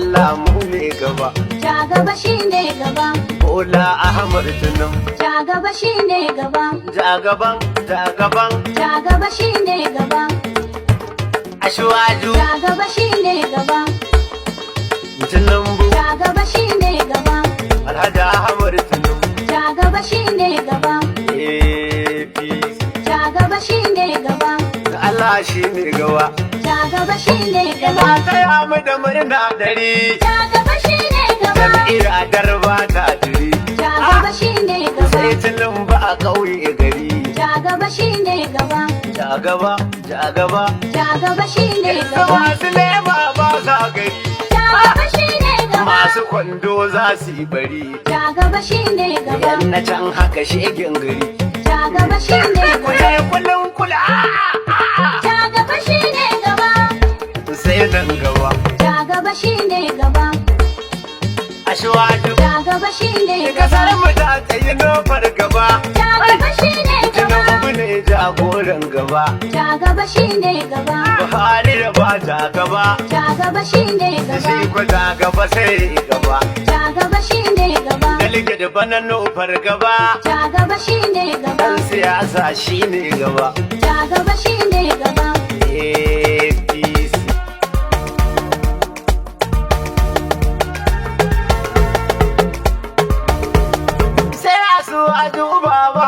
Allah mu ne gaba. Ja gaba shine gaba. Bola Ahmad Tinubu. Ja gaba shine gaba. Jagaban, jagaban. Ja gaba shine gaba. Asiwaju. Ja gaba shine gaba. Tinubu. Ja gaba shine gaba. Alhaji Ahmad Tinubu. Ja gaba shine gaba. APC. Ja gaba shine gaba. Allah shi ne gaba. Ja gaba shine gaba. Ina taya mu da murna dare. Ja gaba shine gaba. Jam'iyyar darba ta jiri. Ja gaba shine gaba. Sai Tinubu a ƙauye gari. Ja gaba shine gaba. Ja gaba, ja gaba. Ja gaba shine gaba. Masu lema ba sa gari. Ja gaba shine gaba. Masu kwando za su yi bari. Ja gaba shine gaba. Yan na can haka shegen gari. Ja gaba shine gaba. Kule kulun kula. Ja gaba shine gaba. Sai nan gaba. Ja gaba shine gaba. Asiwaju. Ja gaba shine gaba. Kasar mu ta tsayi nofar gaba. Ja gaba shine gaba. Tinubu ne jagoran gaba. Ja gaba shine gaba. Buhari da ba ja gaba. Ja gaba shine gaba. Shi ko ja gaba sai gaba. Ja gaba shine gaba. Delegate bana nofar gaba. Ja gaba shine gaba. Dan siyasa shine gaba. Ja gaba shine gaba. APC. Sai a su a duba ba.